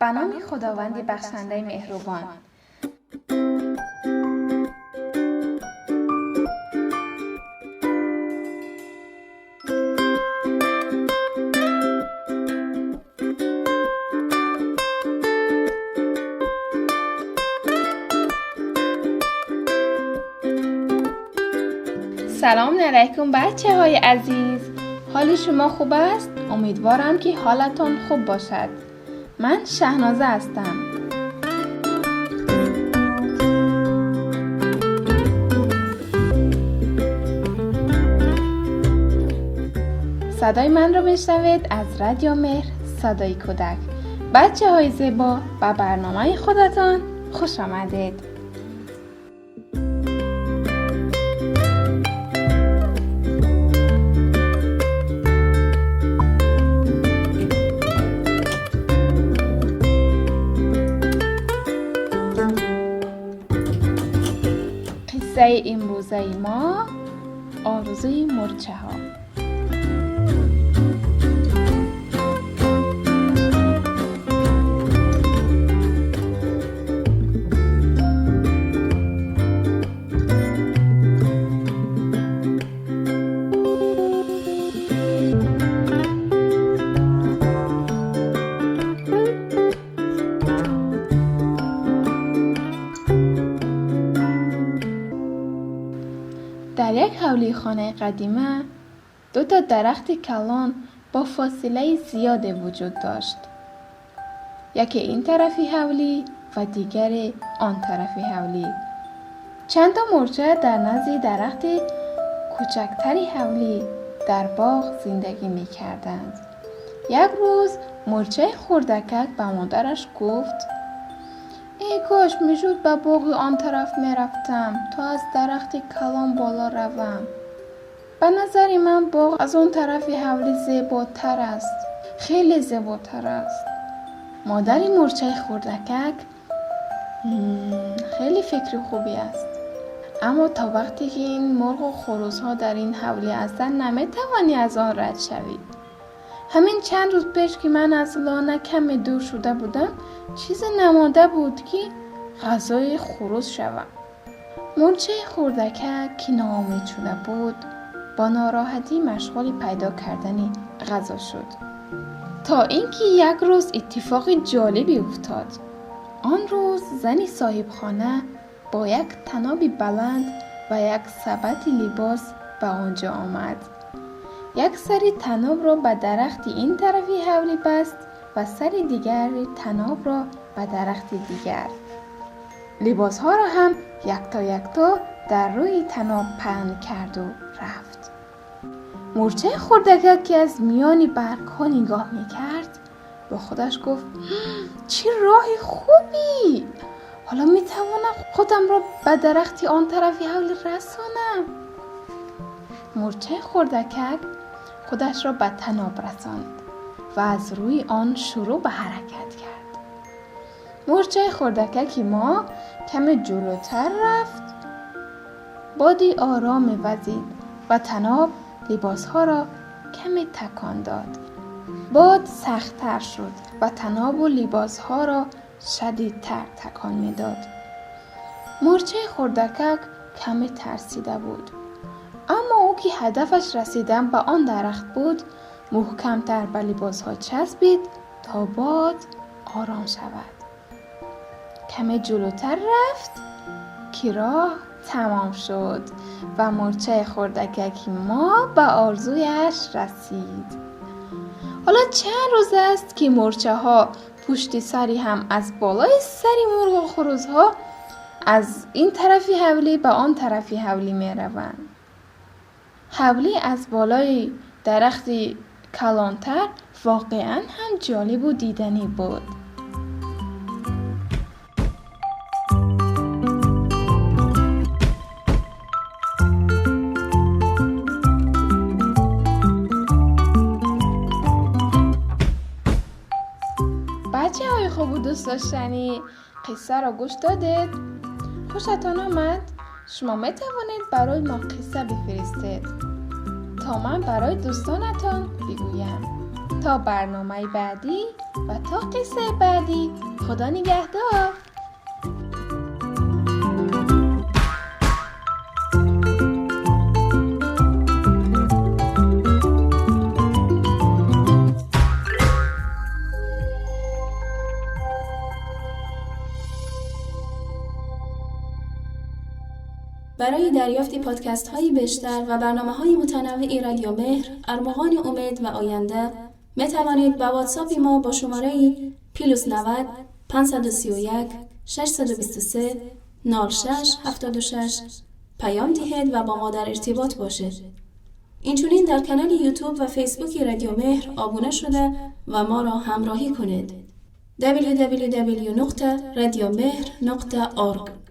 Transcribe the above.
Ба номи Худованди бахшандаи меҳрубон. سلام علیکم بچه های عزیز. حال شما خوب است؟ امیدوارم که حالتان خوب باشد. من شهنازه هستم. صدای من رو میشنوید از رادیو مهر، صدای کودک. بچه های زیبا، به برنامه خودتان خوش آمدید. قصه امروزه ما آرزوی مورچه ها. در یک حولی خانه قدیمه دو تا درخت کلان با فاصله زیاد وجود داشت. یکی این طرفی حولی و دیگر آن طرفی حولی. چند تا مورچه در نزد درخت کوچکتری حولی در باغ زندگی می کردند. یک روز مورچه خردکک به مادرش گفت: ای کاش میشد به باغ آن طرف میرفتم تا از درخت کلان بالا روم. به نظر من باغ از آن طرف حولی زیباتر است، خیلی زیباتر است. مادر مورچه خردکک: خیلی فکر خوبی است، اما تا وقتی که این مرغ و خروس ها در این حولی هستند نمیتوانی از آن رد شوی. همین چند روز پیش که من از لانه کمی دور شده بودم، چیز نمانده بود که غذای خروس شوم. مورچه خردکک که ناامید شده بود، با ناراحتی مشغول پیدا کردن غذا شد. تا اینکه یک روز اتفاق جالبی افتاد. آن روز زن صاحب خانه با یک تناب بلند و یک سبد لباس به آنجا آمد. یک سری تناب را به درخت این طرفی حولی بست و سر دیگر تناب را به درخت دیگر. لباس ها را هم یکتا یکتا در روی تناب پهن کرد و رفت. مورچه خردکک که از میان برگ ها نگاه میکرد با خودش گفت: چه راه خوبی! حالا میتوانم خودم را به درخت آن طرفی حولی رسانم. مورچه خردکک خودش را به تناب رساند و از روی آن شروع به حرکت کرد. مورچه خردکک ما کمی جلوتر رفت. بادی آرام وزید و تناب لباسها را کمی تکان داد. باد سخت‌تر شد و تناب و لباسها را شدیدتر تکان می‌داد. مورچه خردکک کمی ترسیده بود، اما او که هدفش رسیدن به آن درخت بود، محکم‌تر به لباسها چسبید تا باد آرام شود. کمی جلوتر رفت که راه تمام شد و مورچه خردکک ما به آرزویش رسید. حالا چند روز است که مورچه ها پشت سری هم از بالای سری مرغ و خروس ها از این طرفی حولی به آن طرفی حولی می روند. حولی از بالای درخت کلانتر واقعا هم جالب و دیدنی بود. بچه های خوب و دوست داشتنی، قصه را گوش دادید؟ خوشتان آمد؟ شما می توانید برای ما قصه بفرستید تا من برای دوستانتان بگویم. То барномаи баъдӣ ва то қиссаи баъдӣ, Худо нигаҳдор. برای دریافت پادکست های بیشتر و برنامه های متنوع رادیو مهر، ارمغان امید و آینده، می توانید با واتساپ ما با شماره plus 90 531 623 06 76 پیام دهید و با ما در ارتباط باشید. اینچنین در کانال یوتیوب و فیسبوک رادیو مهر آبونه شده و ما را همراهی کنید. www.radiomehr.org.